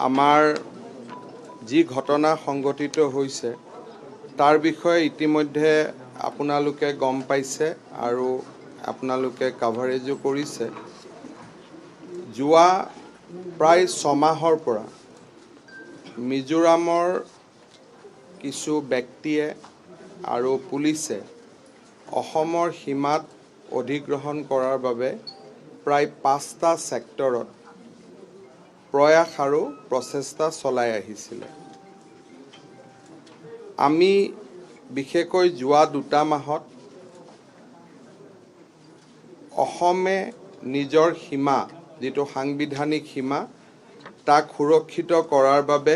আমাৰ যি ঘটনা সংঘটিত হৈছে, তাৰ বিষয়ে ইতিমধ্যে আপোনালোকে গম পাইছে আৰু আপোনালোকে কাভাৰেজো কৰিছে। যোৱা প্ৰায় 6 মাহৰ পৰা মিজোৰামৰ কিছু ব্যক্তিয়ে আৰু পুলিচে অসমৰ সীমাত অধিগ্ৰহণ কৰাৰ বাবে প্ৰায় পাঁচটা ছেক্টৰত প্ৰয়াস আৰু প্ৰচেষ্টা চলাই আহিছিলে। আমি বিশেষকৈ যোৱা 2টা মাহত অসমে নিজৰ সীমা, যিটো সাংবিধানিক সীমা, তাক সুৰক্ষিত কৰাৰ বাবে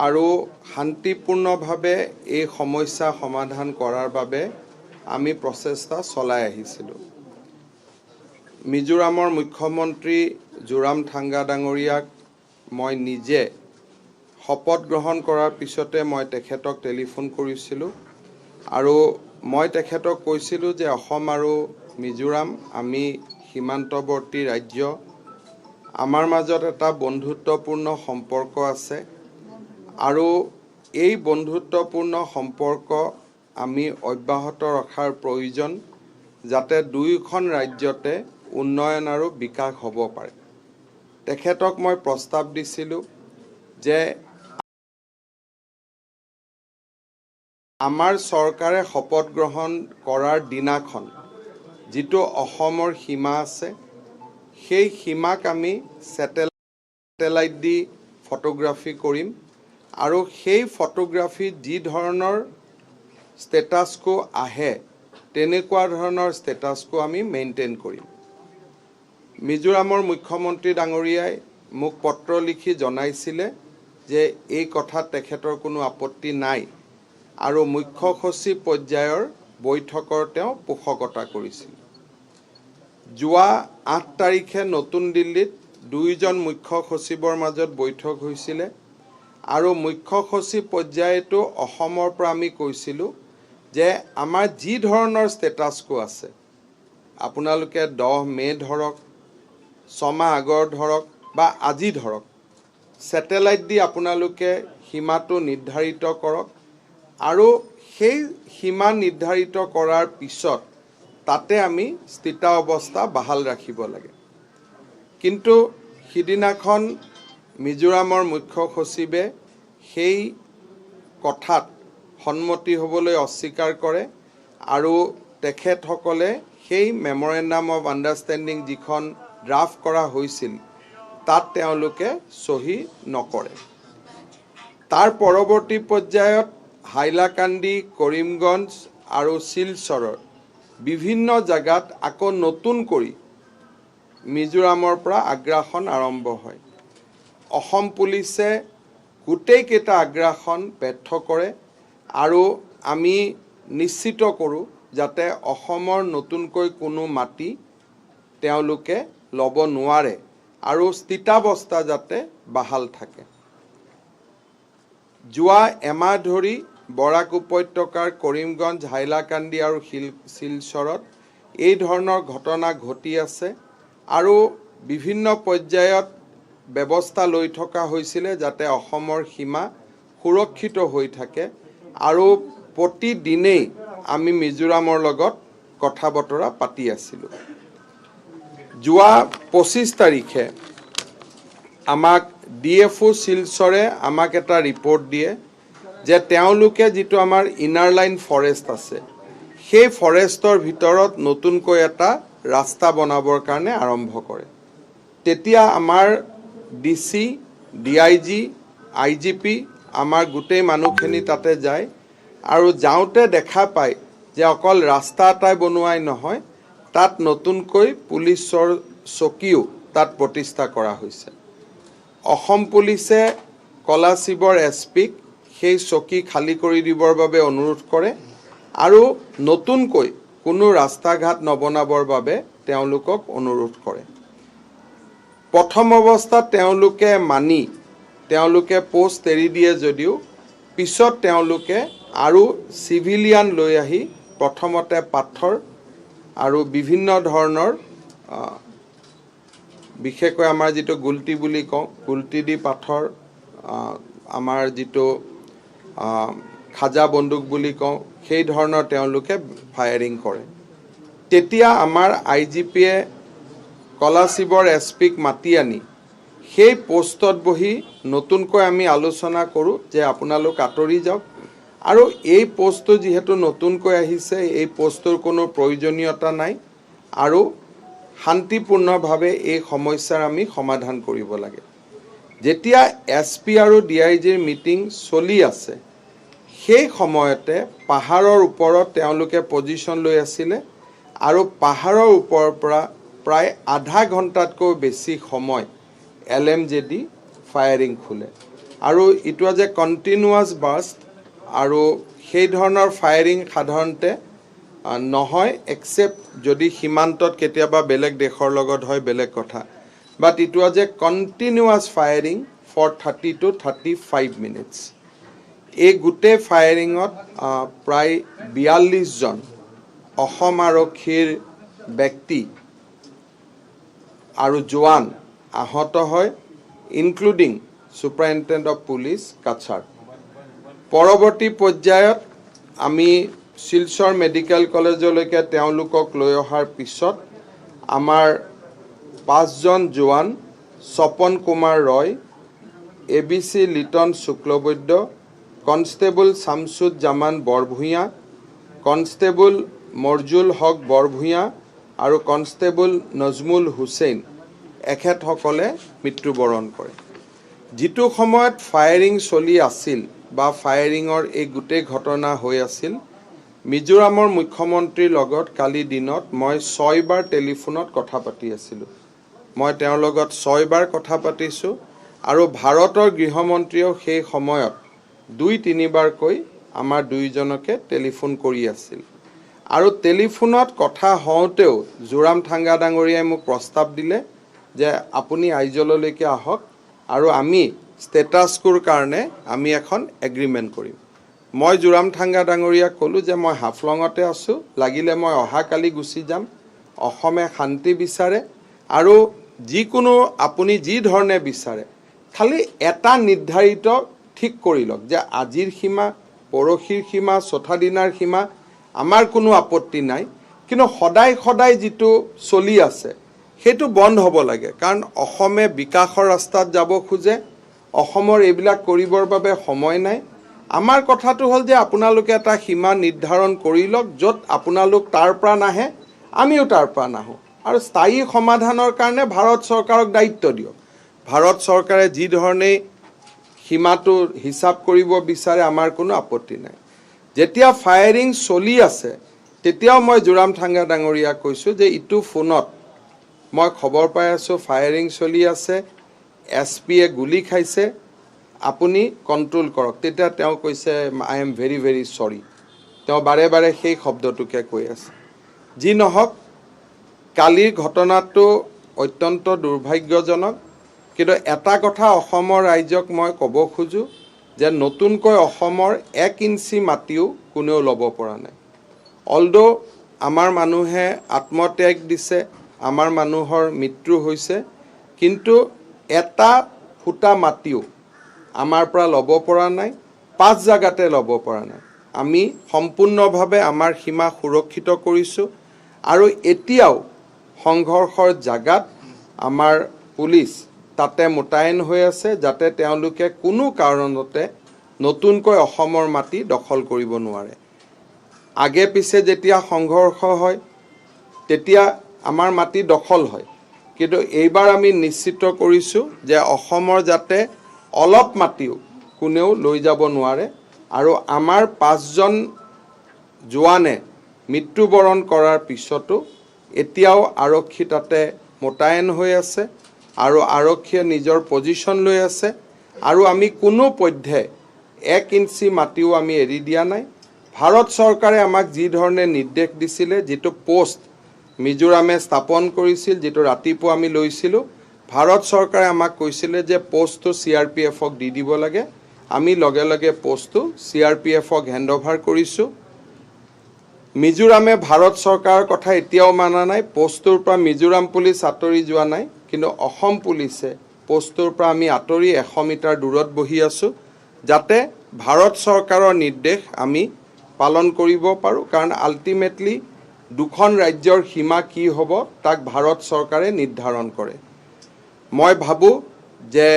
আৰু শান্তিপূৰ্ণভাৱে এই সমস্যা সমাধান কৰাৰ বাবে আমি প্ৰচেষ্টা চলাই আহিছিলোঁ। মিজোৰামৰ মুখ্যমন্ত্ৰী জোৰাম থাংগা ডাঙৰীয়াক মই নিজে শপত গ্ৰহণ কৰাৰ পিছতে মই তেখেতক টেলিফোন কৰিছিলোঁ আৰু মই তেখেতক কৈছিলোঁ যে অসম আৰু মিজোৰাম আমি সীমান্তৱৰ্তী ৰাজ্য, আমাৰ মাজত এটা বন্ধুত্বপূৰ্ণ সম্পৰ্ক আছে আৰু এই বন্ধুত্বপূৰ্ণ সম্পৰ্ক আমি অব্যাহত ৰখাৰ প্ৰয়োজন, যাতে দুয়োখন ৰাজ্যতে উন্নয়ন আৰু বিকাশ হ'ব পাৰে। তেখেতক মই প্ৰস্তাৱ দিছিলোঁ যে আমাৰ চৰকাৰে শপত গ্ৰহণ কৰাৰ দিনাখন যিটো অসমৰ সীমা আছে, সেই সীমাক আমি ছেটেলাইট দি ফটোগ্ৰাফী কৰিম আৰু সেই ফটোগ্ৰাফীত যি ধৰণৰ ষ্টেটাছকো আহে, তেনেকুৱা ধৰণৰ ষ্টেটাছকো আমি মেইনটেইন কৰিম। মিজোৰামৰ মুখ্যমন্ত্ৰী ডাঙৰীয়াই মোক পত্ৰ লিখি জনাইছিলে যে এই কথাত তেখেতৰ কোনো আপত্তি নাই আৰু মুখ্য সচিব পৰ্যায়ৰ বৈঠকৰ তেওঁ পোষকতা কৰিছিল। যোৱা 8 তাৰিখে নতুন দিল্লীত দুয়োজন মুখ্য সচিবৰ মাজত বৈঠক হৈছিলে আৰু মুখ্য সচিব পৰ্যায়তো অসমৰ পৰা আমি কৈছিলোঁ যে আমাৰ যি ধৰণৰ ষ্টেটাছকো আছে, আপোনালোকে 10 মে' ধৰক, 6 মাহ আগৰ ধৰক বা আজি ধৰক, ছেটেলাইট দি আপোনালোকে সীমাটো নিৰ্ধাৰিত কৰক আৰু সেই সীমা নিৰ্ধাৰিত কৰাৰ পিছত তাতে আমি স্থিতা অৱস্থা বাহাল ৰাখিব লাগে। কিন্তু সিদিনাখন মিজোৰামৰ মুখ্য সচিবে সেই কথাত সন্মতি হ'বলৈ অস্বীকাৰ কৰে আৰু তেখেতসকলে সেই মেমৰেণ্ডাম অফ আণ্ডাৰষ্টেণ্ডিং যিখন ড্ৰাফ্ট কৰা হৈছিল, তাত তেওঁলোকে চহী নকৰে। তাৰ পৰৱৰ্তী পৰ্যায়ত হাইলাকান্দি, কৰিমগঞ্জ আৰু শিলচৰৰ বিভিন্ন জেগাত আকৌ নতুন কৰি মিজোৰামৰ পৰা আগ্ৰাসন আৰম্ভ হয়। অসম পুলিচে গোটেইকেইটা আগ্ৰাসন ব্যৰ্থ কৰে আৰু আমি নিশ্চিত কৰোঁ যাতে অসমৰ নতুনকৈ কোনো মাটি তেওঁলোকে ল'ব নোৱাৰে আৰু স্থিতাৱস্থা যাতে বাহাল থাকে। যোৱা এমাহ ধৰি বৰাক উপত্যকাৰ কৰিমগঞ্জ, হাইলাকান্দি আৰু শিলচৰত এই ধৰণৰ ঘটনা ঘটি আছে আৰু বিভিন্ন পৰ্যায়ত ব্যৱস্থা লৈ থকা হৈছিলে যাতে অসমৰ সীমা সুৰক্ষিত হৈ থাকে আৰু প্ৰতিদিনেই আমি মিজোৰামৰ লগত কথা বতৰা পাতি আছিলোঁ। যোৱা 25 তাৰিখে আমাক ডিএফঅ' শিলচৰে আমাক এটা ৰিপৰ্ট দিয়ে যে তেওঁলোকে যিটো আমাৰ ইনাৰ লাইন ফৰেষ্ট আছে, সেই ফৰেষ্টৰ ভিতৰত নতুনকৈ এটা ৰাস্তা বনাবৰ কাৰণে আৰম্ভ কৰে। তেতিয়া আমাৰ ডিচি, ডিআইজি, আইজিপি, আমাৰ গোটেই মানুহখিনি তাতে যায় আৰু যাওঁতে দেখা পায় যে অকল ৰাস্তা এটাই বনোৱাই নহয়, তাত নতুনকৈ পুলিচৰ চকীও তাত প্ৰতিষ্ঠা কৰা হৈছে। অসম পুলিচে কলাশিবৰ এছ পিক সেই চকী খালী কৰি দিবৰ বাবে অনুৰোধ কৰে আৰু নতুনকৈ কোনো ৰাস্তা ঘাট নবনাবৰ বাবে তেওঁলোকক অনুৰোধ কৰে। প্ৰথম অৱস্থাত তেওঁলোকে মানি তেওঁলোকে পোষ্ট এৰি দিয়ে যদিও পিছত তেওঁলোকে আৰু চিভিলিয়ান লৈ আহি প্ৰথমতে পাথৰ আৰু বিভিন্ন ধৰণৰ বিশেষকৈ আমাৰ যিটো গুলটি বুলি কওঁ, গুলটি দি পাথৰ, আমাৰ যিটো খাজা বন্দুক বুলি কওঁ, সেই ধৰণৰ তেওঁলোকে ফায়াৰিং কৰে। তেতিয়া আমাৰ I G পিয়ে কলাশিবৰ এছ পিক মাতি আনি সেই পোষ্টত বহি নতুনকৈ আমি আলোচনা কৰোঁ যে আপোনালোক আঁতৰি যাওক আৰু এই পোষ্টটো যিহেতু নতুনকৈ আহিছে, এই পোষ্টটোৰ কোনো প্ৰয়োজনীয়তা নাই আৰু শান্তিপূৰ্ণভাৱে এই সমস্যাৰ আমি সমাধান কৰিব লাগে। যেতিয়া এছ পি আৰু ডি আই জিৰ মিটিং চলি আছে, সেই সময়তে পাহাৰৰ ওপৰত তেওঁলোকে পজিশ্যন লৈ আছিলে আৰু পাহাৰৰ ওপৰৰ পৰা প্ৰায় আধা ঘণ্টাতকৈ বেছি সময় এল এম জে দি ফায়াৰিং খোলে আৰু it was a continuous burst। আৰু সেই ধৰণৰ ফায়াৰিং সাধাৰণতে নহয়, একচেপ্ট যদি সীমান্তত কেতিয়াবা বেলেগ দেশৰ লগত হয়, বেলেগ কথা, but it was a continuous firing for 30 to 35 minutes। এই গোটেই ফায়াৰিঙত প্ৰায় 42জন অসম আৰক্ষীৰ ব্যক্তি আৰু জোৱান আহত হয়, including superintendent of police Cachar. পৰৱৰ্তী পৰ্যায়ত আমি শিলচৰ মেডিকেল কলেজলৈকে তেওঁলোকক লৈ অহাৰ পিছত আমাৰ পাঁচজন jawan, Swapan Kumar Roy, A B C Liton Shuklabaidya, constable Shamsud Zaman Borbhuyan, constable Marzul Haque Borbhuyan আৰু কনষ্টেবল নজমুল হুছেইন, এখেতসকলে মৃত্যুবৰণ কৰে। যিটো সময়ত ফায়াৰিং চলি আছিল বা ফায়াৰিঙৰ এই গোটেই ঘটনা হৈ আছিল, মিজোৰামৰ মুখ্যমন্ত্ৰীৰ লগত কালি দিনত মই ছয়বাৰ টেলিফোনত কথা পাতি আছিলোঁ। মই তেওঁৰ লগত ছয়বাৰ কথা পাতিছোঁ আৰু ভাৰতৰ গৃহমন্ত্ৰীয়েও সেই সময়ত দুই তিনিবাৰকৈ আমাৰ দুয়োজনকে টেলিফোন কৰি আছিল। আৰু টেলিফোনত কথা হওঁতেও জোৰাম থাংগা ডাঙৰীয়াই মোক প্ৰস্তাৱ দিলে যে আপুনি আইজললৈকে আহক আৰু আমি ষ্টেটাছ কোৰ কাৰণে আমি এখন এগ্ৰিমেণ্ট কৰিম। মই জোৰাম থাংগা ডাঙৰীয়াক ক'লোঁ যে মই হাফলঙতে আছোঁ, লাগিলে মই অহাকালি গুচি যাম। অসমে শান্তি বিচাৰে আৰু যিকোনো আপুনি যি ধৰণে বিচাৰে, খালি এটা নিৰ্ধাৰিত ঠিক কৰি লওক যে আজিৰ সীমা, পৰহিৰ সীমা, চৌথা দিনাৰ সীমা, আমাৰ কোনো আপত্তি নাই। কিন্তু সদায় সদায় যিটো চলি আছে, সেইটো বন্ধ হ'ব লাগে, কাৰণ অসমে বিকাশৰ ৰাস্তাত যাব খোজে। অসমৰ এইবিলাক কৰিবৰ বাবে সময় নাই। আমাৰ কথাটো হ'ল যে আপোনালোকে এটা সীমা নিৰ্ধাৰণ কৰি লওক, য'ত আপোনালোক তাৰ পৰা নাহে, আমিও তাৰ পৰা নাহোঁ আৰু স্থায়ী সমাধানৰ কাৰণে ভাৰত চৰকাৰক দায়িত্ব দিয়ক। ভাৰত চৰকাৰে যি ধৰণেই সীমাটো হিচাপ কৰিব বিচাৰে, আমাৰ কোনো আপত্তি নাই। যেতিয়া ফায়াৰিং চলি আছে, তেতিয়াও মই জোৰাম থাংগা ডাঙৰীয়াক কৈছোঁ যে ইটো ফোনত মই খবৰ পাই আছোঁ, ফায়াৰিং চলি আছে, এছ পিয়ে গুলী খাইছে, আপুনি কণ্ট্ৰল কৰক। তেতিয়া তেওঁ কৈছে, "I am very very sorry." তেওঁ বাৰে বাৰে সেই শব্দটোকে কৈ আছে। যি নহওক, কালিৰ ঘটনাটো অত্যন্ত দুৰ্ভাগ্যজনক। কিন্তু এটা কথা অসমৰ ৰাইজক মই ক'ব খোজোঁ যে নতুনকৈ অসমৰ 1 ইঞ্চি মাটিও কোনেও ল'ব পৰা নাই। অলদ' আমাৰ মানুহে আত্মত্যাগ দিছে, আমাৰ মানুহৰ মৃত্যু হৈছে, কিন্তু এটা ফুটা মাটিও আমাৰ পৰা ল'ব পৰা নাই, পাঁচ জেগাতে ল'ব পৰা নাই। আমি সম্পূৰ্ণভাৱে আমাৰ সীমা সুৰক্ষিত কৰিছোঁ আৰু এতিয়াও সংঘৰ্ষৰ জাগাত আমাৰ পুলিচ তাতে মোতায়েন হৈ আছে, যাতে তেওঁলোকে কোনো কাৰণতে নতুনকৈ অসমৰ মাটি দখল কৰিব নোৱাৰে। আগে পিছে যেতিয়া সংঘৰ্ষ হয়, তেতিয়া আমাৰ মাটি দখল হয়। কিন্তু এইবাৰ আমি নিশ্চিত কৰিছোঁ যে অসমৰ যাতে অলপ মাটিও কোনেও লৈ যাব নোৱাৰে। আৰু আমাৰ পাঁচজন জোৱানে মৃত্যুবৰণ কৰাৰ পিছতো এতিয়াও আৰক্ষী তাতে মোতায়েন হৈ আছে আৰু আৰক্ষীয়ে নিজৰ পজিশ্যন লৈ আছে আৰু আমি কোনো পধ্যে 1 ইঞ্চি মাটিও আমি এৰি দিয়া নাই। ভাৰত চৰকাৰে আমাক যি ধৰণে নিৰ্দেশ দিছিলে, যিটো পোষ্ট মিজোৰামে স্থাপন কৰিছিল, যিটো ৰাতিপুৱা আমি লৈছিলোঁ, ভাৰত চৰকাৰে আমাক কৈছিলে যে পোষ্টটো চি আৰ পি এফক দি দিব লাগে। আমি লগে লগে পোষ্টটো চি আৰ পি এফক হেণ্ড অভাৰ কৰিছোঁ। মিজোৰামে ভাৰত চৰকাৰৰ কথা এতিয়াও মানা নাই। পোষ্টটোৰ পৰা মিজোৰাম পুলিচ আঁতৰি যোৱা নাই। কিন্তু অসম পুলিচে পষ্টটোৰ পৰা আমি আঁতৰি 100 মিটাৰ দূৰত বহি আছোঁ, যাতে ভাৰত চৰকাৰৰ নিৰ্দেশ আমি পালন কৰিব পাৰোঁ। কাৰণ আল্টিমেটলি দুখন ৰাজ্যৰ সীমা কি হ'ব, তাক ভাৰত চৰকাৰে নিৰ্ধাৰণ কৰে। মই ভাবোঁ যে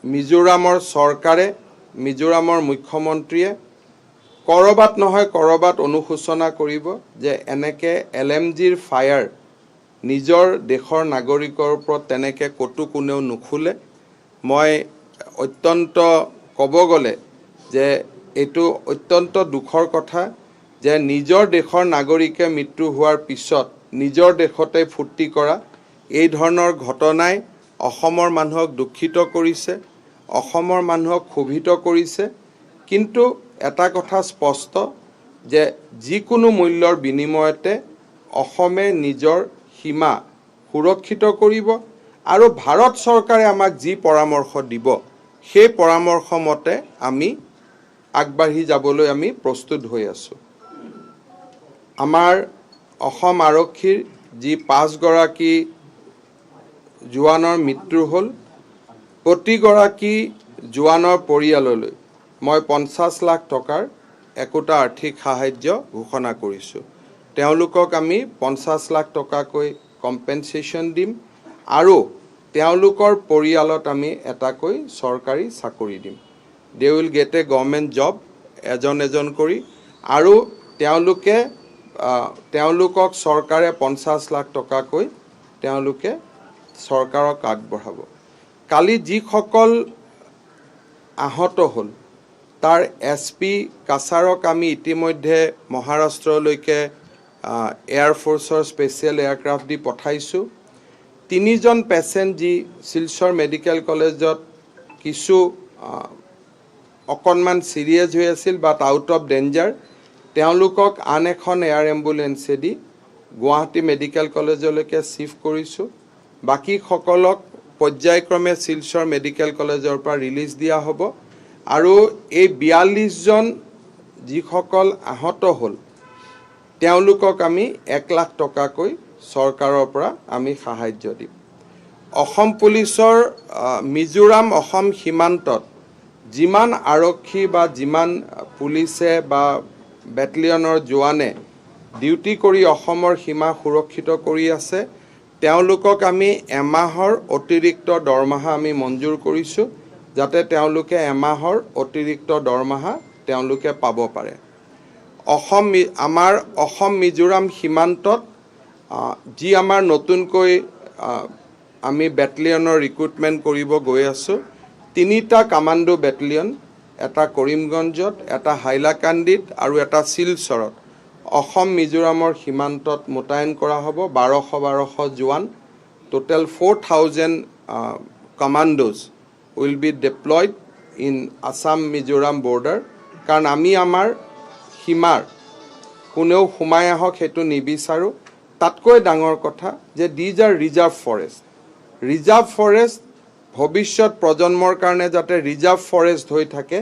মিজোৰামৰ চৰকাৰে, মিজোৰামৰ মুখ্যমন্ত্ৰীয়ে ক'ৰবাত নহয় ক'ৰবাত অনুশোচনা কৰিব যে এনেকৈ এলএমজিৰ ফায়াৰ নিজৰ দেশৰ নাগৰিকৰ ওপৰত তেনেকৈ ক'তো কোনেও নোখোলে। মই অত্যন্ত ক'ব গ'লে যে এইটো অত্যন্ত দুখৰ কথা যে নিজৰ দেশৰ নাগৰিকে মৃত্যু হোৱাৰ পিছত নিজৰ দেশতে ফূৰ্তি কৰা এই ধৰণৰ ঘটনাই অসমৰ মানুহক দুখিত কৰিছে, অসমৰ মানুহক ক্ষোভিত কৰিছে। কিন্তু এটা কথা স্পষ্ট যে যিকোনো মূল্যৰ বিনিময়তে অসমে নিজৰ সীমা সুৰক্ষিত কৰিব আৰু ভাৰত চৰকাৰে আমাক যি পৰামৰ্শ দিব, সেই পৰামৰ্শ মতে আমি আগবাঢ়ি যাবলৈ আমি প্ৰস্তুত হৈ আছোঁ। আমাৰ অসম আৰক্ষীৰ যি পাঁচগৰাকী জোৱানৰ মৃত্যু হ'ল, প্ৰতিগৰাকী জোৱানৰ পৰিয়াললৈ মই 50 লাখ টকাৰ একোটা আৰ্থিক সাহাৰ্য ঘোষণা কৰিছোঁ। তেওঁলোকক আমি 50 লাখ টকাকৈ কম্পেনচেশ্যন দিম আৰু তেওঁলোকৰ পৰিয়ালত আমি এটাকৈ চৰকাৰী চাকৰি দিম। They will get a government job এজন এজন কৰি আৰু তেওঁলোকক চৰকাৰে 50 লাখ টকাকৈ তেওঁলোকে চৰকাৰক আগবঢ়াব। কালি যিসকল আহত হ'ল, তাৰ এছ পি কাছাৰক আমি ইতিমধ্যে মহাৰাষ্ট্ৰলৈকে এয়াৰফ'ৰ্চৰ স্পেচিয়েল এয়াৰক্ৰাফ্ট দি পঠাইছোঁ। তিনিজন পেচেণ্ট যি শিলচৰ মেডিকেল কলেজত কিছু অকণমান ছিৰিয়াছ হৈ আছিল, বাট আউট অফ ডেঞ্জাৰ, তেওঁলোকক আন এখন এয়াৰ এম্বুলেঞ্চেদি গুৱাহাটী মেডিকেল কলেজলৈকে শ্বিফ্ট কৰিছোঁ। বাকীসকলক পৰ্যায়ক্ৰমে শিলচৰ মেডিকেল কলেজৰ পৰা ৰিলিজ দিয়া হ'ব। আৰু এই 42জন যিসকল আহত হ'ল, তেওঁলোকক আমি 1 লাখ টকাকৈ চৰকাৰৰ পৰা আমি সাহাৰ্য দিম। অসম পুলিচৰ মিজোৰাম অসম সীমান্তত যিমান আৰক্ষী বা যিমান পুলিচে বা বেটেলিয়নৰ জোৱানে ডিউটি কৰি অসমৰ সীমা সুৰক্ষিত কৰি আছে, তেওঁলোকক আমি এমাহৰ অতিৰিক্ত দৰমহা আমি মঞ্জুৰ কৰিছোঁ, যাতে তেওঁলোকে এমাহৰ অতিৰিক্ত দৰমহা তেওঁলোকে পাব পাৰে। আমাৰ অসম মিজোৰাম সীমান্তত যি আমাৰ নতুনকৈ আমি বেটেলিয়নৰ ৰিক্ৰুটমেণ্ট কৰিব গৈ আছোঁ, তিনিটা কামাণ্ডো বেটেলিয়ন, এটা কৰিমগঞ্জত, এটা হাইলাকান্দিত আৰু এটা শিলচৰত অসম মিজোৰামৰ সীমান্তত মোতায়েন কৰা হ'ব। বাৰশ বাৰশ জোৱান, total 4,000 commandos will be deployed in Assam Mizoram border. কাৰণ আমি আমাৰ সীমাৰ কোনেও সোমাই আহক সেইটো নিবিচাৰোঁ। তাতকৈ ডাঙৰ কথা যে these are reserve forest. Reserve forest ভৱিষ্যত প্ৰজন্মৰ কাৰণে যাতে ৰিজাৰ্ভ ফৰেষ্ট হৈ থাকে,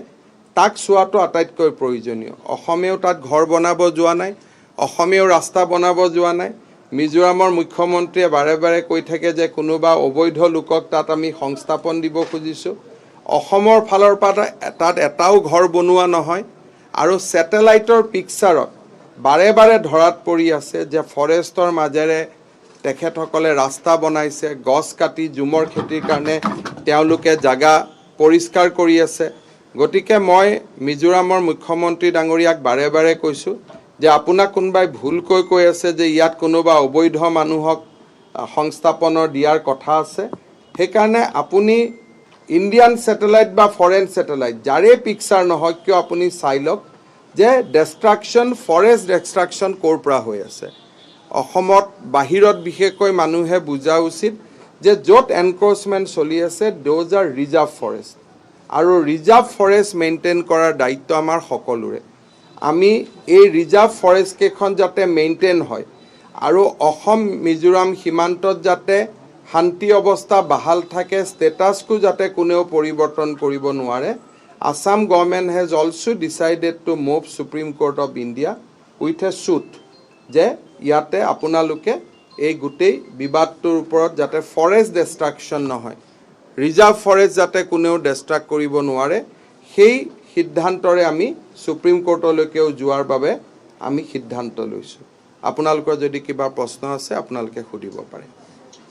তাক চোৱাটো আটাইতকৈ প্ৰয়োজনীয়। অসমেও তাত ঘৰ বনাব যোৱা নাই, অসমেও ৰাস্তা বনাব যোৱা নাই। মিজোৰামৰ মুখ্যমন্ত্ৰীয়ে বাৰে বাৰে কৈ থাকে যে কোনোবা অবৈধ লোকক তাত আমি সংস্থাপন দিব খুজিছোঁ। অসমৰ ফালৰ পৰা তাত এটাও ঘৰ বনোৱা নহয়। আৰু ছেটেলাইটৰ পিকচাৰত বাৰে বাৰে ধৰাত পৰি আছে যে ফৰেষ্টৰ মাজেৰে তেখেতসকলে ৰাস্তা বনাইছে, গছ কাটি জুমৰ খেতিৰ কাৰণে তেওঁলোকে জাগা পৰিষ্কাৰ কৰি আছে। গতিকে মই মিজোৰামৰ মুখ্যমন্ত্ৰী ডাঙৰীয়াক বাৰে বাৰে কৈছোঁ যে আপোনাক কোনোবাই ভুলকৈ কৈ আছে যে ইয়াত কোনোবা অবৈধ মানুহক সংস্থাপনৰ দিয়াৰ কথা আছে। সেইকাৰণে আপুনি ইণ্ডিয়ান ছেটেলাইট বা ফৰেন ছেটেলাইট, যাৰে পিকচাৰ নহওক কিয়, আপুনি চাই লওক যে ডেষ্ট্ৰাকশ্যন, ফৰেষ্ট ডেষ্ট্ৰাকশ্যন ক'ৰ পৰা হৈ আছে। অসমত বাহিৰত বিশেষকৈ মানুহে বুজা উচিত যে য'ত এনক্ৰ'চমেণ্ট চলি আছে, those are reserve forest আৰু ৰিজাৰ্ভ ফৰেষ্ট মেইনটেইন কৰাৰ দায়িত্ব আমাৰ সকলোৰে। আমি এই ৰিজাৰ্ভ ফৰেষ্টকেইখন যাতে মেইনটেইন হয় আৰু অসম মিজোৰাম সীমান্তত যাতে শান্তি অৱস্থা বাহাল থাকে, ষ্টেটাছকো যাতে কোনেও পৰিৱৰ্তন কৰিব নোৱাৰে, Assam government has also decided to move Supreme Court of India with a suit যে ইয়াতে আপোনালোকে এই গোটেই বিবাদটোৰ ওপৰত যাতে ফৰেষ্ট ডেষ্ট্ৰাকশ্যন নহয়, ৰিজাৰ্ভ ফৰেষ্ট যাতে কোনেও ডেষ্ট্ৰাক্ট কৰিব নোৱাৰে, সেই সিদ্ধান্তৰে আমি সুপ্ৰিম কোৰ্টলৈকেও যোৱাৰ বাবে আমি সিদ্ধান্ত লৈছোঁ। আপোনালোকৰ যদি কিবা প্ৰশ্ন আছে, আপোনালোকে সুধিব পাৰে।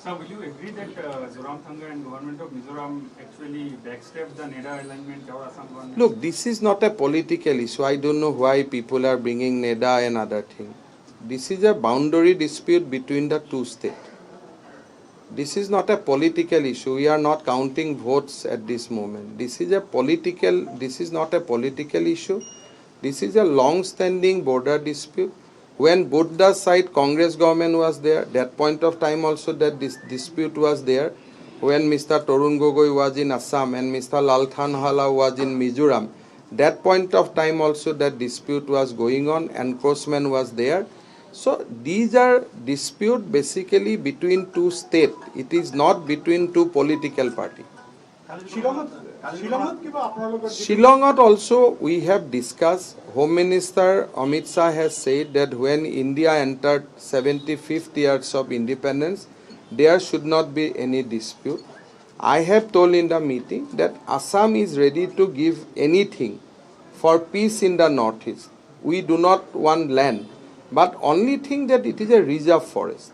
Sir, will you agree that Zoramthanga and government of Mizoram actually backstepped the NEDA alignment or Assam government? Look, this is not a political issue. I don't know why people are bringing NEDA and other thing. This is a boundary dispute between the two states. This is not a political issue. We are not counting votes at this moment. This is not a political issue. This is a long-standing border dispute. When both the side Congress government was there, that point of time also that this dispute was there. When Mr. Tarun Gogoi was in Assam and Mr. Lal Thanhawla was in Mizoram, that point of time also that dispute was going on, encroachment was there. So these are dispute basically between two states. It is not between two political party. শ্বিলঙত কিবা আপোনালোকৰ যিটো Shillongot also we have discussed. Home Minister Amit Shah has said that when India entered 75th years of independence, there should not be any dispute. I have told in the meeting that Assam is ready to give anything for peace in the Northeast. We do not want land, but only thing that it is a reserve forest.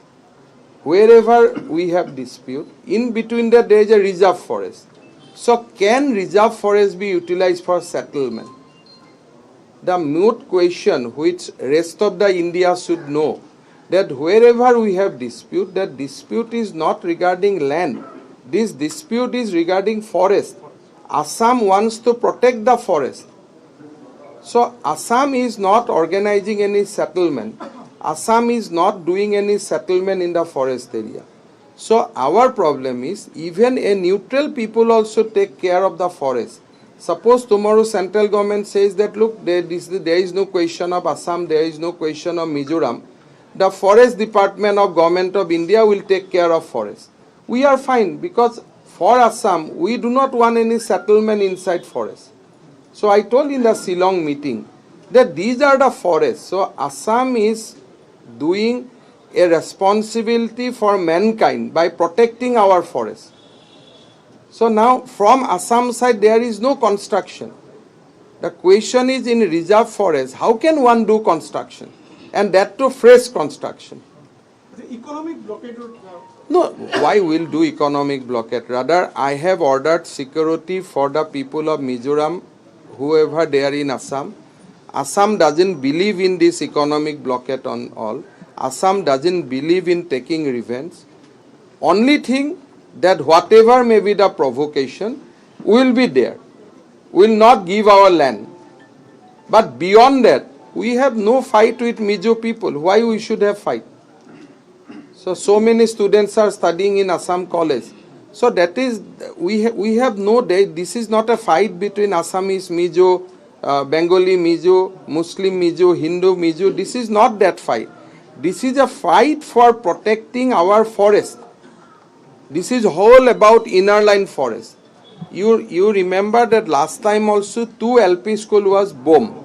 Wherever we have dispute, in between that there is a reserve forest. So can reserve forest be utilized for settlement? The moot question which rest of the India should know, that wherever we have dispute, that dispute is not regarding land. This dispute is regarding forest. Assam wants to protect the forest. So Assam is not organizing any settlement. Assam is not doing any settlement in the forest area. So our problem is, even a neutral people also take care of the forest. Suppose tomorrow central government says that, look, there is no question of Assam, there is no question of Mizoram. The forest department of government of India will take care of forest. We are fine, because for Assam, we do not want any settlement inside forest. So I told in the Shillong meeting that these are the forests. So Assam is doing a responsibility for mankind by protecting our forest. So now from Assam side there is no construction. The question is, in reserve forest, how can one do construction? And that too fresh construction. Economic ব্লকেডৰ No, why will do economic blockade? Rather, I have ordered security for the people of Mizoram, whoever they are in Assam. Assam doesn't believe in this economic blockade on all. Assam doesn't believe in taking revenge. Only thing that whatever may be the provocation, will be there. We will not give our land. But beyond that, we have no fight with Mizo people. Why we should have fight? So many students are studying in Assam College. So that is, we have no day. This is not a fight between Assamese, Mizo, Bengali Mizo, Muslim Mizo, Hindu Mizo. This is not that fight. This is a fight for protecting our forest. This is whole about inner line forest. You remember that last time also two LP school was bombed.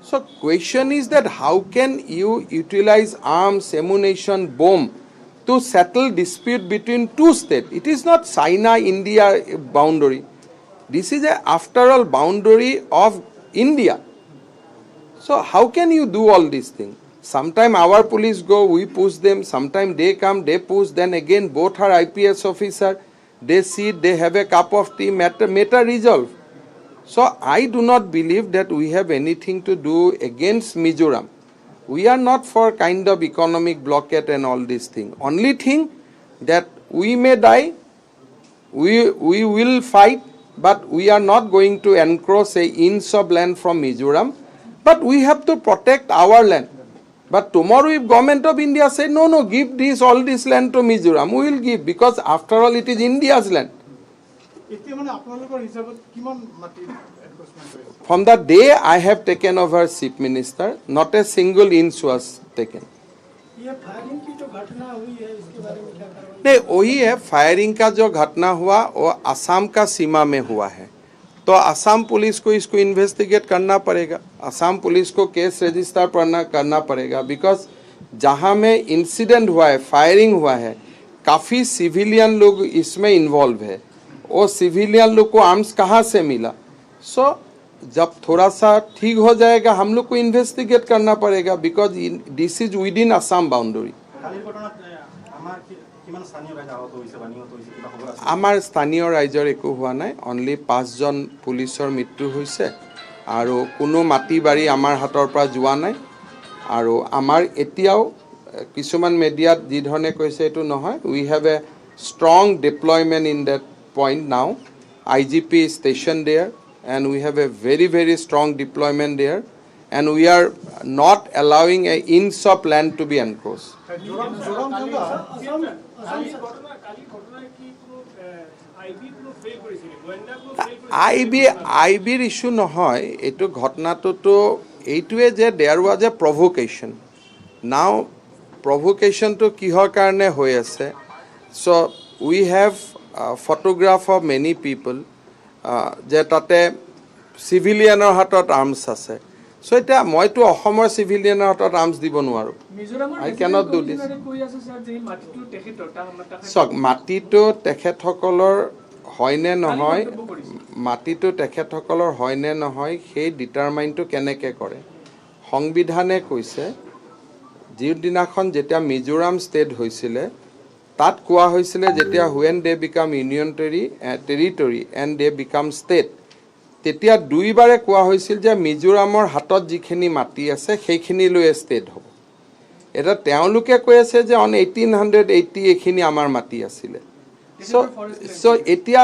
So question is that how can you utilize arms, ammunition, bomb to settle dispute between two states? It is not China-India boundary. This is a, after all, boundary of India. So how can you do all these things? Sometime our police go, we push them. Sometime they come, they push. Then again, both are IPS officer. They sit, they have a cup of tea, matter resolve. So I do not believe that we have anything to do against Mizoram. We are not for kind of economic blockade and all these things. Only thing that we may die, we will fight, but we are not going to encroach a inch of land from Mizoram. But we have to protect our land. But tomorrow if government of India say, No, give this all this land to Mizoram," we will give, because after all it is India's land. এতিয়া মানে আপোনালোকৰ হিচাপত কিমান মাটি encroachment হৈ আছে? From the day I have taken over chief minister, not a single inch was taken. ये firing की जो घटना हुई है, इसके बारे में क्या कार्रवाई? नहीं, वही है, फायरिंग का जो घटना हुआ, वो असम का सीमा में हुआ है, तो असम पुलिस को इसको इन्वेस्टिगेट करना पड़ेगा। असम पुलिस को केस रजिस्टर करना पड़ेगा, because जहाँ में इंसिडेंट हुआ है, फायरिंग हुआ है, काफ़ी सिविलियन लोग इसमें इन्वॉल्व है। वो सिविलियन लोग को आर्म्स कहाँ से मिला? सो जब थोड़ा सा ठीक हो जाएगा, हम लोग को इन्वेस्टिगेट करना पड़ेगा, because this is within Assam boundary. কালিৰ ঘটনাত আমাৰ কিমান স্থানীয় ৰাইজ আহত হৈছে বা নিহত হৈছে, কিবা খবৰ আছে? আমাৰ স্থানীয় ৰাইজৰ একো হোৱা নাই। অনলি পাঁচজন পুলিচৰ মৃত্যু হৈছে আৰু কোনো মাটি বাৰী আমাৰ হাতৰ পৰা যোৱা নাই। আৰু আমাৰ এতিয়াও কিছুমান মিডিয়াত যি ধৰণে কৈছে, এইটো নহয়। We have a strong deployment in that point now. IGP station there and we have a very, very strong deployment there and we are not allowing a inch of land to be encroach. Zoramthanga কালি ঘটনায় কি কোনো IB কোনো fail কৰিছে নেকি? গোয়েন্দা কোনো fail কৰিছে? আই বিৰ ইছ্যু নহয় এইটো। ঘটনাটোতো এইটোৱে যে there was a provocation. Now প্ৰভোকেশ্যনটো কিহৰ কাৰণে হৈ আছে? So we have photograph of many people যে তাতে চিভিলিয়ানৰ হাতত আৰ্মছ আছে। চ' এতিয়া মইতো অসমৰ চিভিলিয়ানৰ হাতত আৰ্মছ দিব নোৱাৰোঁ। মিজোৰামৰ I cannot do this. কমিছনাৰে কৈ আছে ছাৰ যে এই মাটিটো তেখেতৰ চাওক, মাটিটো তেখেতসকলৰ হয়নে নহয়, মন্তব্য কৰিছে। মাটিটো তেখেতসকলৰ হয়নে নহয়, সেই ডিটাৰমাইনটো কেনেকৈ কৰে? সংবিধানে কৈছে, যিদিনাখন যেতিয়া মিজোৰাম ষ্টেট হৈছিলে, তাত কোৱা হৈছিলে, যেতিয়া when they become union territory and they become state, তেতিয়া দুইবাৰে কোৱা হৈছিল যে মিজোৰামৰ হাতত যিখিনি মাটি আছে, সেইখিনি লৈয়ে ষ্টেট হ'ব। এতিয়া তেওঁলোকে কৈ আছে যে অন 1880 এইখিনি আমাৰ মাটি আছিলে। চ' এতিয়া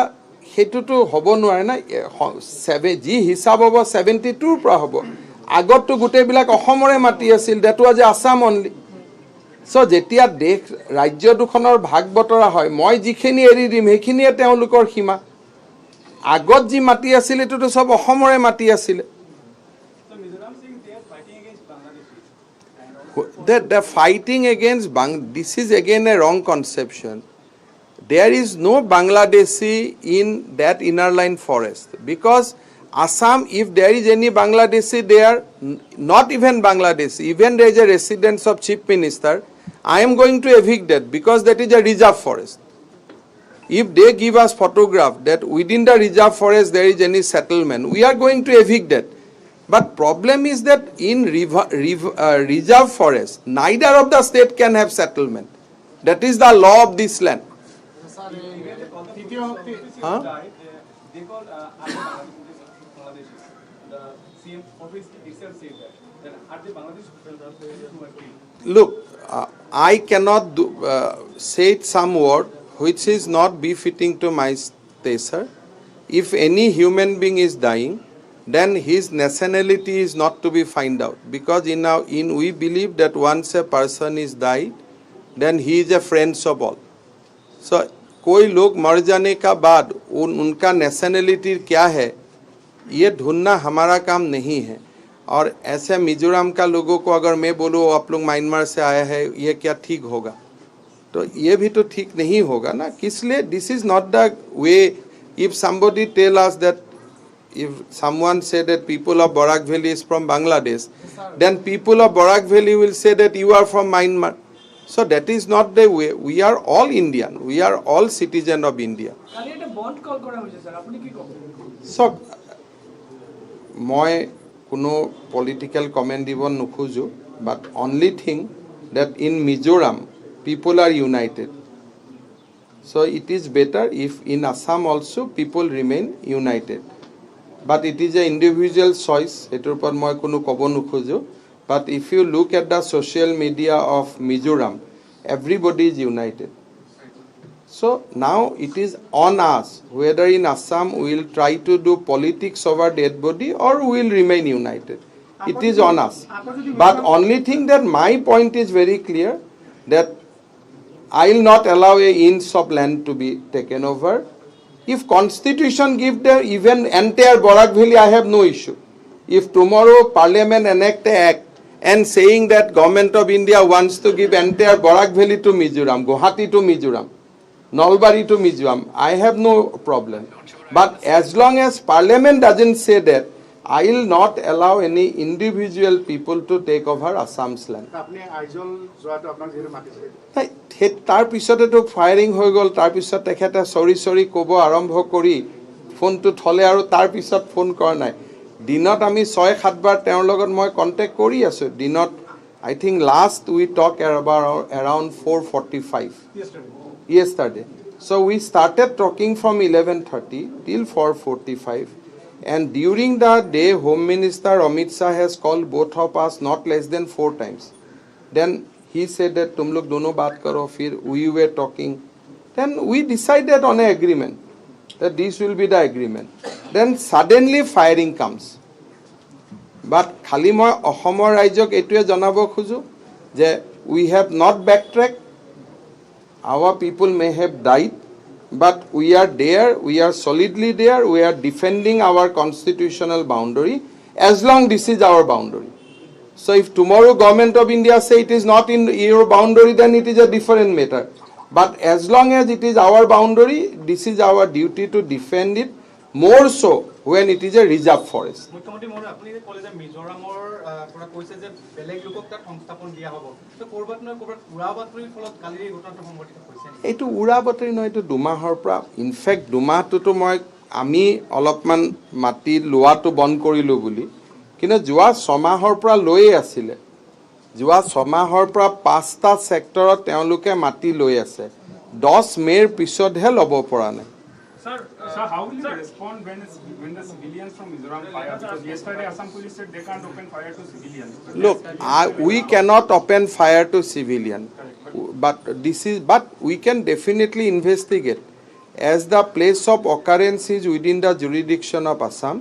সেইটোতো হ'ব নোৱাৰে না। যি হিচাপ হ'ব, 72ৰ পৰা হ'ব। আগততো গোটেইবিলাক অসমৰে মাটি আছিল। That was a Assam only. So যেতিয়া দেশ ৰাজ্য দুখনৰ ভাগ বতৰা হয়, মই যিখিনি এৰি দিম, সেইখিনিয়ে তেওঁলোকৰ সীমা। আগত যি মাটি আছিল, এইটোতো চব অসমৰে মাটি আছিলে। So Mizoram saying they are fighting against Bangladeshis. The fighting against this is again a wrong conception. There is no Bangladeshi in that inner line forest, because Assam, if there is any Bangladeshi there, not even Bangladeshi, even there is a residence of chief minister, I am going to evict that, because that is a reserve forest. If they give us photograph that within the reserve forest there is any settlement, we are going to evict that. But problem is that in reserve forest, neither of the state can have settlement. That is the law of this land. তৃতীয় শক্তি Huh? Died, they called other Bangladeshis. The CM office itself said that. Then are they Bangladesh who are killed? Look, I cannot say some word which is not befitting to my stature. If any human being is dying, then his nationality is not to be find out, because in our in we believe that once a person is died, then he is a friend of all. So कोई लोग मर जाने का बाद उन उनका nationality क्या है, ये ढूंढना हमारा काम नहीं है। और ऐसे मिजोरम का लोगों को अगर मैं बोलूँ, आप लोग म्यांमार से आया है, ये क्या ठीक होगा? तो ये भी तो ठीक नहीं होगा ना। किस लिए? This is not the way. If somebody tell us that, if someone say that people of Barak Valley is from Bangladesh, then people of Barak Valley will say that you are from Myanmar. So that is not the way. We are all Indian. We are all citizen of India. কালি এটা বন্ধ কল কৰা হৈছে sir, আপুনি কি ক'ব? চাওক, মই কোনো পলিটিকেল কমেণ্ট দিব নোখোজোঁ, but only thing that in Mizoram people are united, so it is better if in Assam also people remain united. But it is a individual choice. সেইটোৰ ওপৰত মই কোনো ক'ব নোখোজোঁ। But if you look at the social media of Mizoram, everybody is united. So now it is on us whether in Assam we will try to do politics over dead body or we will remain united. It is on us. But only thing that my point is very clear, that I will not allow a inch of land to be taken over. If constitution give the even entire Barak Valley, I have no issue. If tomorrow parliament enact a act and saying that government of India wants to give entire Barak Valley to Mizoram, Guwahati to Mizoram, Nalbari to Mizoram, I have no problem. But as long as parliament doesn't say that, I will not allow any individual people to take over Assam's land. আপুনি আইজল যোৱাটো আপোনাক যিহেতু মাতিছিলে। নাই, সেই তাৰপিছতেতো firing হৈ গ'ল। তাৰপিছত তেখেতে চৰি চৰি ক'ব আৰম্ভ কৰি ফোনটো থ'লে আৰু তাৰপিছত ফোন কৰা নাই। দিনত আমি ছয় সাতবাৰ তেওঁৰ লগত মই কণ্টেক্ট কৰি আছোঁ দিনত। I think last we talk around 4:45 yesterday. So we started talking from 11:30 till 4:45. And during the day, Home Minister Amit Shah has called both of us not less than four times. Then he said that तुम लोग दोनों बात करो, फिर we were talking. Then we decided on an agreement that this will be the agreement. Then suddenly firing comes. বাট খালি মই অসমৰ ৰাইজক এইটোৱে জনাব খোজোঁ যে we have not backtrack. Our people may have died, but we are there, we are solidly there, we are defending our constitutional boundary as long this is our boundary. So if tomorrow Government of India say it is not in your boundary, then it is a different matter. But as long as it is our boundary, this is our duty to defend it, more so when it is a reserve forest. মুখ্যমন্ত্ৰী মহোদয়, আপুনি যে ক'লে যে মিজোৰামৰ পৰা কৈছে যে বেলেগ লোকক তাত সংস্থাপন দিয়া হ'ব, তো ক'ৰবাত নহয় ক'ৰবাত উৰা বাতৰিৰ ফলত কালিৰ এই ঘটনাটো সংঘটিত হৈছে নেকি? এইটো উৰা বাতৰি নহয়, এইটো দুমাহৰ পৰা। ইনফেক্ট দুমাহটোতো মই আমি অলপমান মাটি লোৱাটো বন্ধ কৰিলোঁ বুলি, কিন্তু যোৱা ছমাহৰ পৰা লৈয়ে আছিলে। যোৱা ছমাহৰ পৰা পাঁচটা ছেক্টৰত তেওঁলোকে মাটি লৈ আছে। 10 মে'ৰ পিছতহে ল'ব পৰা নাই। Sir, Sir, how will you respond when the civilians from Mizoram fire? Because yesterday Assam police said they can't open fire to civilians. But Look, we cannot open fire to civilian, but we can definitely investigate. As the place of occurrence is within the jurisdiction of Assam,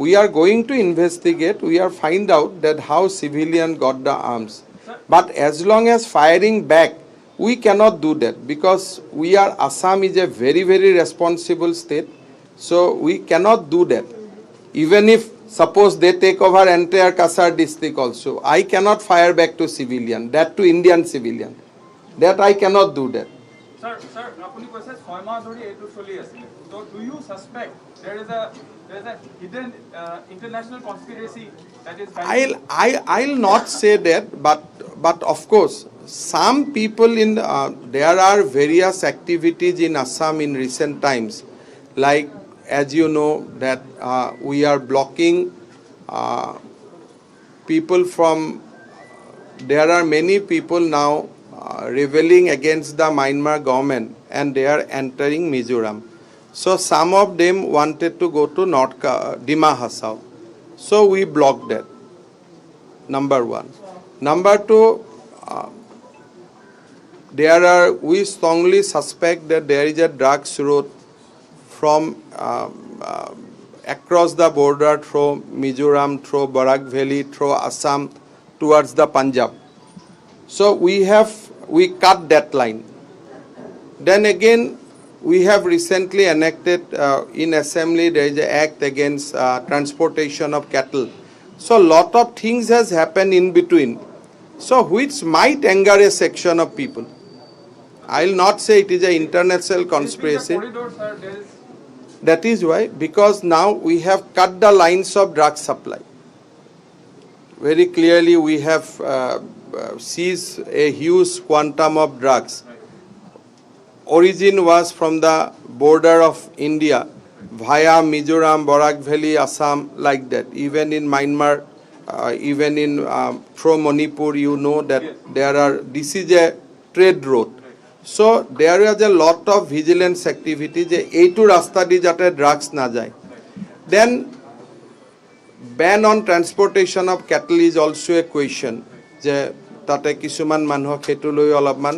we are going to investigate. We are find out that how civilian got the arms. But as long as firing back, we cannot do that because we are Assam is a very, very responsible state, so we cannot do that. Even if suppose they take over entire Cachar district also, I cannot fire back to civilian, that to Indian civilian. That I cannot do that. Sir, sir, আপুনি কৈছে 6 মাহ ধৰি এইটো চলি আছিলে। So do you suspect there is a hidden international conspiracy that is I'll not say that, but of course, some people in, there are various activities in Assam in recent times, like as you know that we are blocking people from, there are many people now rebelling against the Myanmar government and they are entering Mizoram. So some of them wanted to go to North Dima Hasao. So we blocked that. Number one. Number two, there are we strongly suspect that there is a drugs route from across the border through Mizoram, through Barak Valley, through Assam, towards the Punjab. So we cut that line. Then again, we have recently enacted in assembly, there is an act against transportation of cattle. So lot of things has happened in between. So which might anger a section of people. I will not say it is an international conspiracy. Corridor, sir, there is That is why, because now we have cut the lines of drug supply. Very clearly, we have seized a huge quantum of drugs. Origin was from the border of India via Mizoram, Barak Valley, Assam, like that. Even in Myanmar, even in through Manipur, you know that there are, this is a trade route. So there is a lot of vigilance activity যে এইটো ৰাস্তা দি যাতে drugs নাযায়। Then ban on transportation of cattle is also a question যে তাতে কিছুমান মানুহক সেইটো লৈ অলপমান,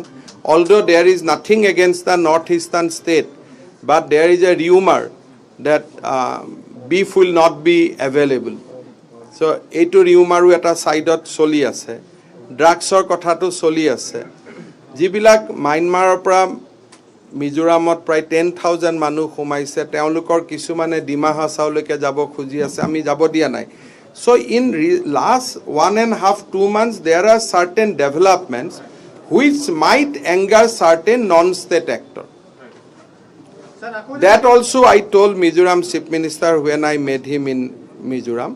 although there is nothing against the North Eastern state, but there is a rumour that beef will not be available. So এইটো ৰিউমাৰো এটা ছাইডত চলি আছে, ড্ৰাগছৰ কথাটো চলি আছে। যিবিলাক ম্যানমাৰৰ পৰা মিজোৰামত প্ৰায় 10,000 মানুহ সোমাইছে, তেওঁলোকৰ কিছুমানে ডিমা হাছাওলৈকে যাব খুজি আছে, আমি যাব দিয়া নাই। So in last one and half 2 months there are certain developments which might anger certain non state actor. Sir, আকৌ That also I told Mizoram Chief Minister when I met him in Mizoram.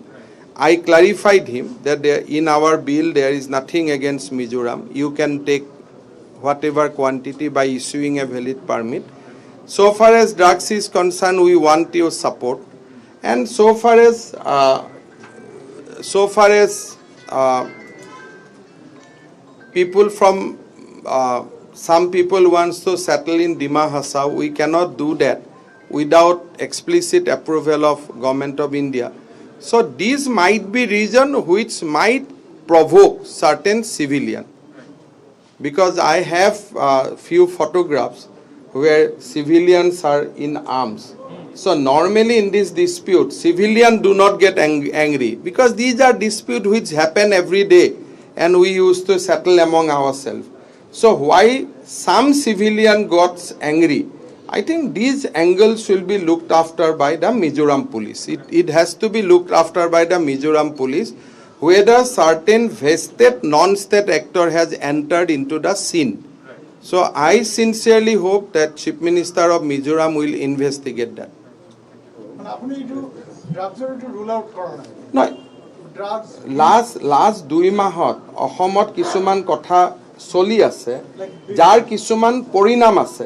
I clarified him that in our bill there is nothing against Mizoram. You can take whatever quantity by issuing a valid permit. So far as drugs is concerned, we want your support. And so far as people from some people wants to settle in Dima Hasao, we cannot do that without explicit approval of Government of India. So these might be reason which might provoke certain civilian, because I have few photographs where civilians are in arms. So normally in this dispute, civilian do not get angry because these are dispute which happen every day and we used to settle among ourselves. So why some civilian got angry? I think these angles will be looked after by the Mizoram Police. It has to be looked after by the Mizoram Police whether certain vested non-state actor has entered into the scene. So I sincerely hope that Chief Minister of Mizoram will investigate that. মানে আপুনি এইটো ড্ৰাগছৰ এইটো rule out কৰা নাই? নহয়। Drugs last 2 মাহত অসমত কিছুমান কথা চলি আছে, যাৰ কিছুমান পৰিণাম আছে।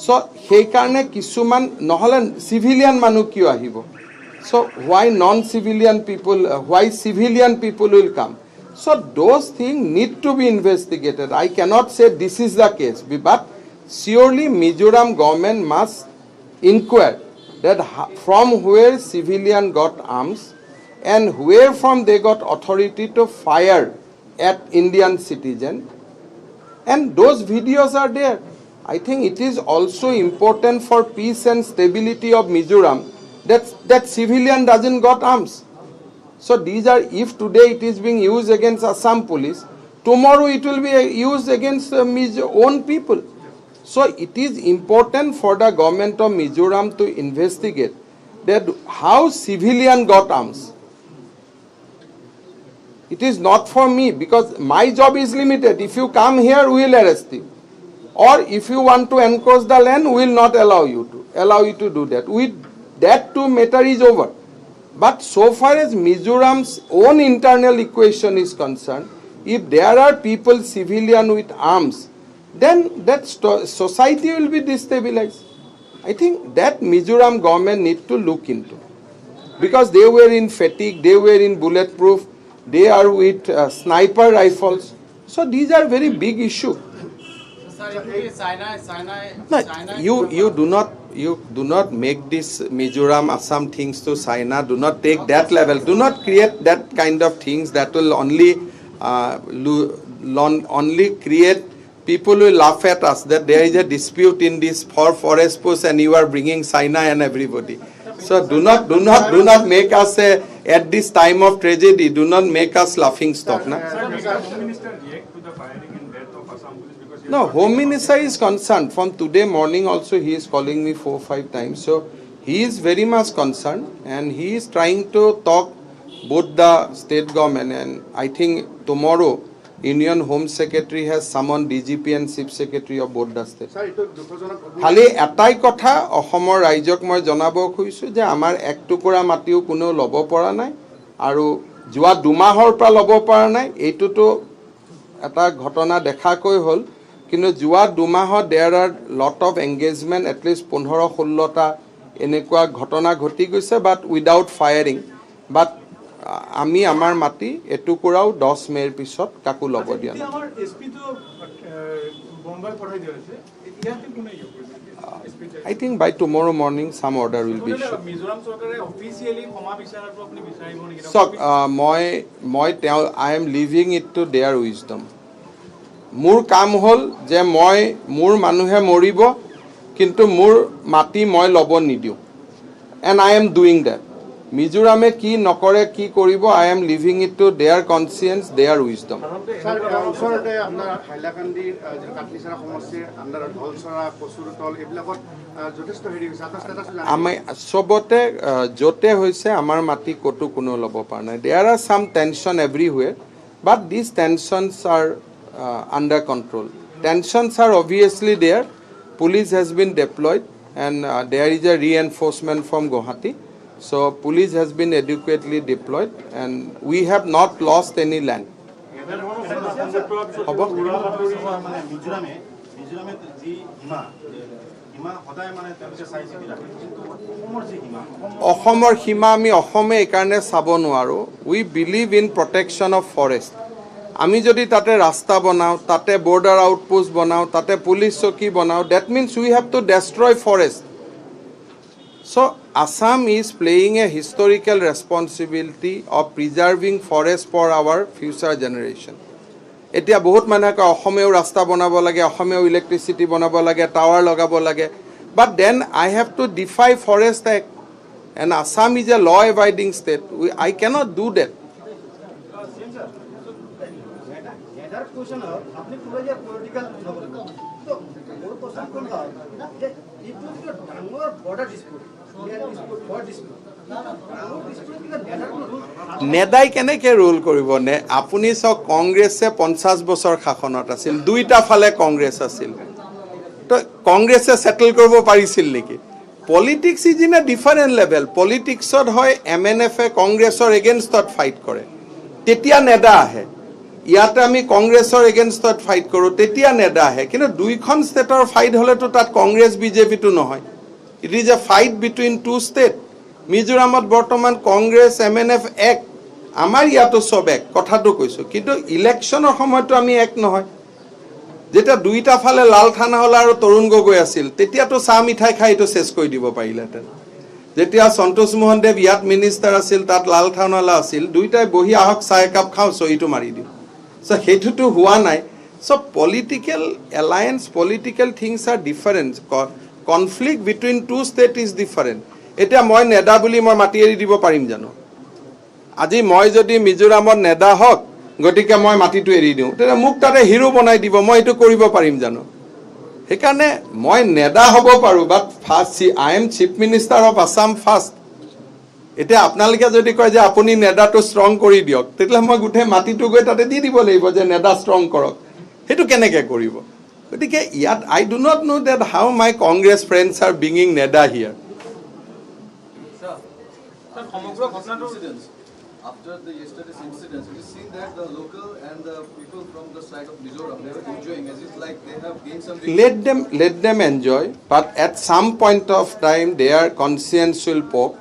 চ' সেইকাৰণে কিছুমান, নহ'লে চিভিলিয়ান মানুহ কিয় আহিব? So why non civilian people, why civilian people will come? So those thing need to be investigated. I cannot say this is the case, but surely Mizoram government must inquire that from where civilian got arms and where from they got authority to fire at Indian citizen, and those videos are there. I think it is also important for peace and stability of Mizoram that civilian doesn't got arms. So these are, if today it is being used against Assam Police, tomorrow it will be used against own people. So it is important for the government of Mizoram to investigate that how civilian got arms. It is not for me because my job is limited. If you come here, we will arrest you. Or if you want to encroach the land, we will not allow you to do that. With that two matter is over. But so far as Mizoram's own internal equation is concerned, if there are people, civilian with arms, then that society will be destabilized. I think that Mizoram government need to look into because they were in fatigue, they were in bulletproof, they are with sniper rifles. So these are very big issue. No, you do not make this Mizoram, Assam things to China. Do not take that level. Do not create that kind of things that will only create, people will laugh at us that there is a dispute in this for forest post and you are bringing China and everybody. So do not make us a, at this time of tragedy, do not make us laughing stock. Na? Sir, will the Home Minister react to the firing and death of Assam Police because he No, Home Minister is concerned. From today morning also he is calling me four, five times. So he is very much concerned and he is trying to talk both the state government, and I think tomorrow Union Home Secretary has summoned DGP and Chief Secretary of both the state. Sir, এইটো দুখজনক ঘটনা। খালি এটাই কথা অসমৰ ৰাইজক মই জনাব খুজিছোঁ যে আমাৰ এক টুকুৰা মাটিও কোনেও ল'ব পৰা নাই আৰু যোৱা 2 মাহৰ পৰা ল'ব পৰা নাই। এইটোতো এটা ঘটনা দেখাকৈ হ'ল, কিন্তু যোৱা 2 মাহত there are lot of engagement, at least 15-16টা এনেকুৱা ঘটনা ঘটি গৈছে, বাট উইদাউট ফায়াৰিং। বাট আমি আমাৰ মাটি এটুকুৰাও 10 মে'ৰ পিছত কাকো ল'ব দিয়া নাই। এতিয়া আমাৰ এছ পিটো বোম্বাই পঠাই দিয়া হৈছে, ইয়াতে কোনে ইয়ে কৰিছে S P? I think by tomorrow morning some order will be issued. Mizoram চৰকাৰে অফিচিয়েলি ক্ষমা বিচৰাটো আপুনি বিচাৰিব নেকি? চাওক, মই তেওঁ, I am leaving it to their wisdom. মোৰ কাম হ'ল যে মই মোৰ মানুহে মৰিব, কিন্তু মোৰ মাটি মই ল'ব নিদিওঁ and I am doing that. মিজোৰামে কি নকৰে, কি কৰিব, I am leaving it to their conscience, their wisdom. Sir, ওচৰতে আপোনাৰ হাইলাকান্দিৰ যিটো কাটলিচৰা সমষ্টিৰ আণ্ডাৰত ঢলচৰা, কচুৰতল এইবিলাকত যথেষ্ট হেৰি হৈছে। আপোনাৰ ষ্টেটাছ? আমি চবতে য'তে হৈছে, আমাৰ মাটি ক'তো কোনেও ল'ব পৰা নাই। There are some tension everywhere, but these tensions are under control. Tensions are obviously there. Police has been deployed and there is a reinforcement from Guwahati. So police has been adequately deployed and we have not lost any land. হ'ব। মানে মিজোৰামে মিজোৰামে যি সীমা সীমা সদায় মানে তেওঁলোকে চাই চিতি ৰাখে, কিন্তু অসমৰ যি সীমা, অসমৰ অসমৰ সীমা আমি অসমে এইকাৰণে চাব নোৱাৰোঁ। We believe in protection of forest. আমি যদি তাতে ৰাস্তা বনাওঁ, তাতে বৰ্ডাৰ আউটপোষ্ট বনাওঁ, তাতে পুলিচ চকী বনাওঁ, that means we have to destroy forest. So Assam is playing a historical responsibility of preserving forest for our future generation. এতিয়া বহুত মানুহে কয়, অসমেও ৰাস্তা বনাব লাগে, অসমেও ইলেক্ট্ৰিচিটি বনাব লাগে, টাৱাৰ লগাব লাগে, but then I have to defy Forest Act, and Assam is a law abiding state. I cannot do that. নেডাৰ question হ'ল, আপুনি ক'লে যে পলিটিকেল নকৰিব। তো মোৰ কুৱেশ্যন হ'ল যে এইটো যিটো ডাঙৰ বৰ্ডাৰ ডিছপুট, ডিছপুট, বৰ্ডাৰ ডিছপুট, ডাঙৰ ডিছপুট, কিন্তু নেডাৰ কোনো ৰোল নেডাই কেনেকৈ ৰোল কৰিব নে? আপুনি চাওক, কংগ্ৰেছে 50 বছৰ শাসনত আছিল, দুইটা ফালে কংগ্ৰেছ আছিল। তো কংগ্ৰেছে ছেটেল কৰিব পাৰিছিল নেকি? Politics is in a different level. পলিটিক্সত হয় এম এন এফে কংগ্ৰেছৰ এগেইনষ্টত ফাইট কৰে, তেতিয়া নেডা আহে। ইয়াতে আমি কংগ্ৰেছৰ এগেইনষ্টত ফাইট কৰোঁ, তেতিয়া নেডা আহে। কিন্তু দুইখন ষ্টেটৰ ফাইট হ'লেতো তাত কংগ্ৰেছ বিজেপিটো নহয়। It is a fight between two state. মিজোৰামত বৰ্তমান কংগ্ৰেছ, এম এন এফ এক, আমাৰ ইয়াতো চব এক, কথাটো কৈছোঁ। কিন্তু ইলেকশ্যনৰ সময়তো আমি এক নহয়। যেতিয়া দুইটা ফালে লাল থানহাওলা আৰু তৰুণ গগৈ আছিল, তেতিয়াতো চাহ মিঠাই খাই এইটো চেচ কৰি দিব পাৰিলেহেঁতেন। যেতিয়া সন্তোষ মোহন দেৱ ইয়াত মিনিষ্টাৰ আছিল, তাত লাল থানহাওলা আছিল, দুইটাই বহি, আহক চাহ একাপ খাওঁ, চহীটো মাৰি দিওঁ। চ' সেইটোতো হোৱা নাই। So political alliance, political things are different. Conflict between two state is different. এতিয়া মই নেদা বুলি মই মাটি এৰি দিব পাৰিম জানো? আজি মই যদি মিজোৰামত নেদা হওক, গতিকে মই মাটিটো এৰি দিওঁ, তেতিয়া মোক তাতে হিৰো বনাই দিব। মই এইটো কৰিব পাৰিম জানো? সেইকাৰণে মই নেদা হ'ব পাৰোঁ, but first I am Chief Minister of Assam first. এতিয়া আপোনালোকে যদি কয় যে আপুনি নেদাটো ষ্ট্ৰং কৰি দিয়ক, তেতিয়াহ'লে মই গোটেই মাটিটো গৈ তাতে দি দিব লাগিব যে নেদা ষ্ট্ৰং কৰক। সেইটো কেনেকৈ কৰিব? গতিকে ইয়াত I do not know that how my Congress friends are bringing NEDA here. সমগ্ৰ ঘটনাটোৰ After the yesterday's incidents, we seen that the local and the people from the side of Mizoram, they were enjoying as if like they have gained some victory. Let them enjoy, but at some point of time their conscience will poke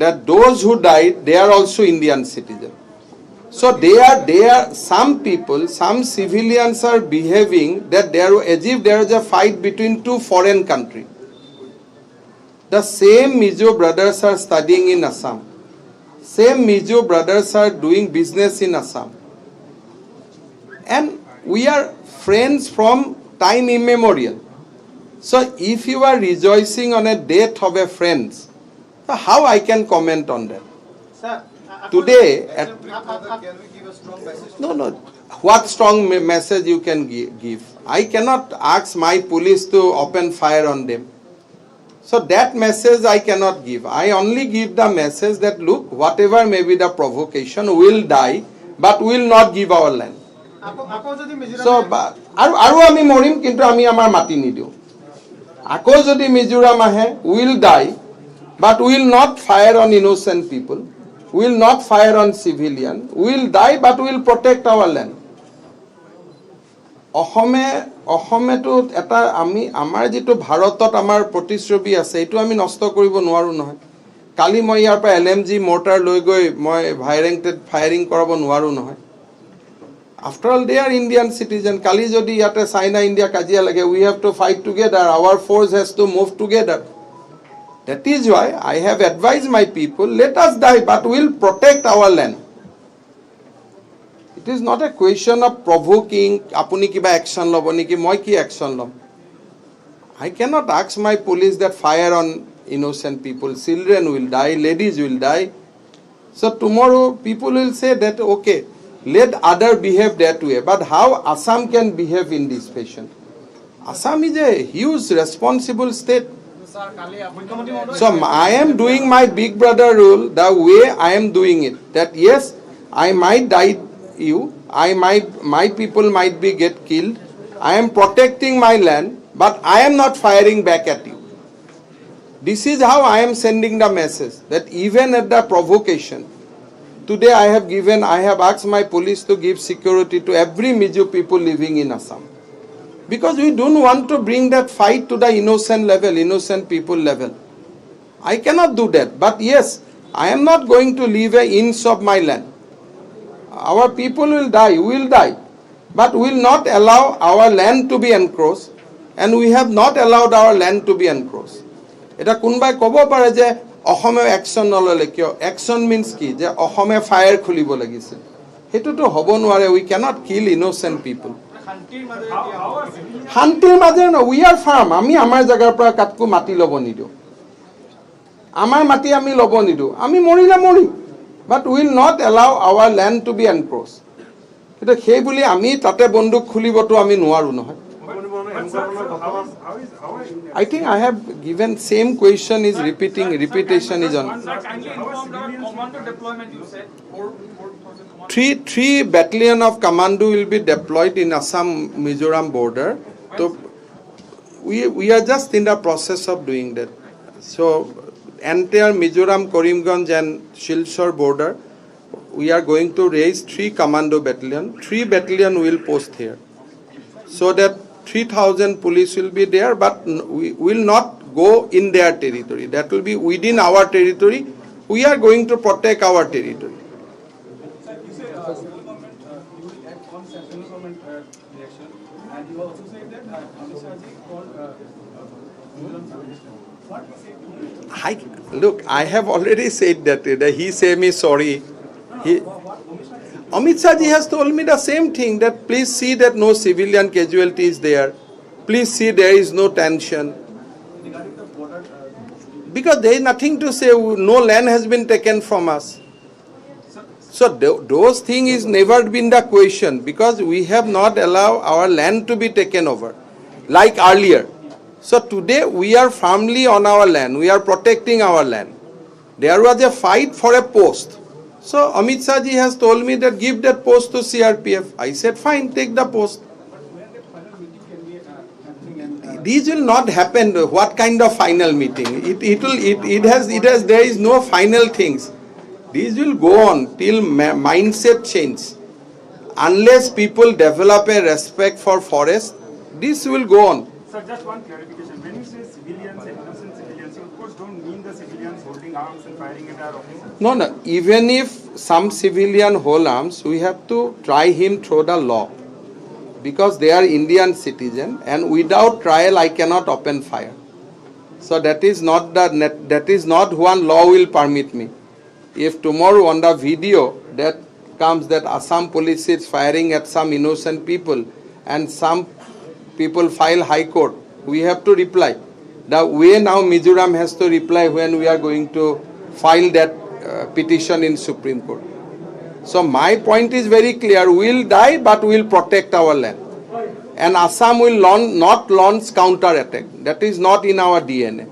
that those who died, they are also Indian citizens. So they are some people, some civilians are behaving that there as if there is a fight between two foreign country. The same Mizo brothers are studying in Assam, same Mizo brothers are doing business in Assam, and we are friends from time immemorial. So if you are rejoicing on a death of a friend, so how I can comment on that? Sir. Today, at, Big brother, can we give a strong message? No. What strong message you can give? I cannot ask my police to open fire on them. So that message I cannot give. I only give the message that, look, whatever may be the provocation, will die, but will not give our land. আকৌ আকৌ যদি মিজোৰাম চ' আৰু আমি মৰিম, কিন্তু আমি আমাৰ মাটি নিদিওঁ। আকৌ যদি মিজোৰাম আহে, will die, but will not fire on innocent people, will not fire on civilian. Will die, but will protect our land. অসমে অসমেতো এটা আমি আমাৰ যিটো ভাৰতত আমাৰ প্ৰতিচ্ছবি আছে, এইটো আমি নষ্ট কৰিব নোৱাৰোঁ নহয়। কালি মই ইয়াৰ পৰা এল এম জি মৰ্টাৰ লৈ গৈ মই ভাইৰেংটেড ফায়াৰিং কৰাব নোৱাৰোঁ নহয়। After all, they are Indian citizen. কালি যদি ইয়াতে চাইনা ইণ্ডিয়া কাজিয়া লাগে, we have to fight together. Our force has to move together. That is why I have advise my people, let us die, but will protect our land. It is not a question of provoking. আপুনি কিবা action ল'ব নেকি? মই কি action ল'ম? I cannot ask my police that fire on innocent people. Children will die, ladies will die. So tomorrow people will say that, okay, let other behave that way. But how Assam can behave in this fashion? Assam is a huge responsible state. So I am doing my big brother role the way I am doing it. That yes, I might die you, I might my people might be get killed. I am protecting my land, but I am not firing back at you. This is how I am sending the message that even at the provocation, today I have asked my police to give security to every Mizo people living in Assam. Because we don't want to bring that fight to the innocent level, innocent people level. I cannot do that. But yes, I am not going to leave a inch of my land. Our people will die, we will die. But we will not allow our land to be encroached, and we have not allowed our land to be encroached. এতিয়া কোনোবাই ক'ব পাৰে যে অসমে action নল'লে কিয়? Action means কি যে অসমে ফায়াৰ খুলিব লাগিছিল? সেইটোতো হ'ব নোৱাৰে। উই কেনট কিল ইন'চেণ্ট পিপুল। শান্তিৰ মাজেৰে ন, we are firm. আমি আমাৰ জেগাৰ পৰা কাকো মাটি ল'ব নিদিওঁ। আমাৰ মাটি আমি ল'ব নিদিওঁ। আমি মৰিলে মৰিম, but will not allow our land to be encroach. কিন্তু সেই বুলি আমি তাতে বন্দুক খুলিবতো আমি নোৱাৰোঁ নহয়। I think I have given same question is repeating, repetition is on. Sir, kindly inform the commando deployment you said, 4,000 commando. Three battalion of commando will be deployed in Assam Mizoram border. So we are just in the process of doing that. So entire Mizoram, Karimganj and Silchar border, we are going to raise three commando battalion. Three battalion will post here, so that 3,000 police will be there, but we will not go in their territory. That will be within our territory. We are going to protect our territory. Sir, you say central government, you will act on central government reaction, and you also said that Amit Shah ji called Mizoram Chief Minister. What he said to you? Look, I have already said that he say me sorry. Amit Shah ji has told me the same thing, that please see that no civilian casualty is there. Please see there is no tension. Regarding the border, Because there is nothing to say, no land has been taken from us. So those things is never been the question because we have not allowed our land to be taken over like earlier. So today we are firmly on our land, we are protecting our land. There was a fight for a post. So Amit Shah ji has told me that give that post to CRPF. I said, "Fine, take the post." But when the final meeting can be happening and These will not happen. What kind of final meeting? It will it has there is no final things. These will go on till mindset change. Unless people develop a respect for forest, this will go on. Sir, just one clarification. When you say civilians and innocent civilians, you of course don't mean the civilians holding arms and firing at our officers. No. Even if some civilian hold arms, we have to try him through the law. Because they are Indian citizen and without trial I cannot open fire. So that is not one law will permit me. If tomorrow on the video that comes that Assam police is firing at some innocent people and some people file High Court, we have to reply. The way now Mizoram has to reply when we are going to file that petition in Supreme Court. So my point is very clear: we'll die, but we'll protect our land. And Assam will not launch counter attack. That is not in our DNA.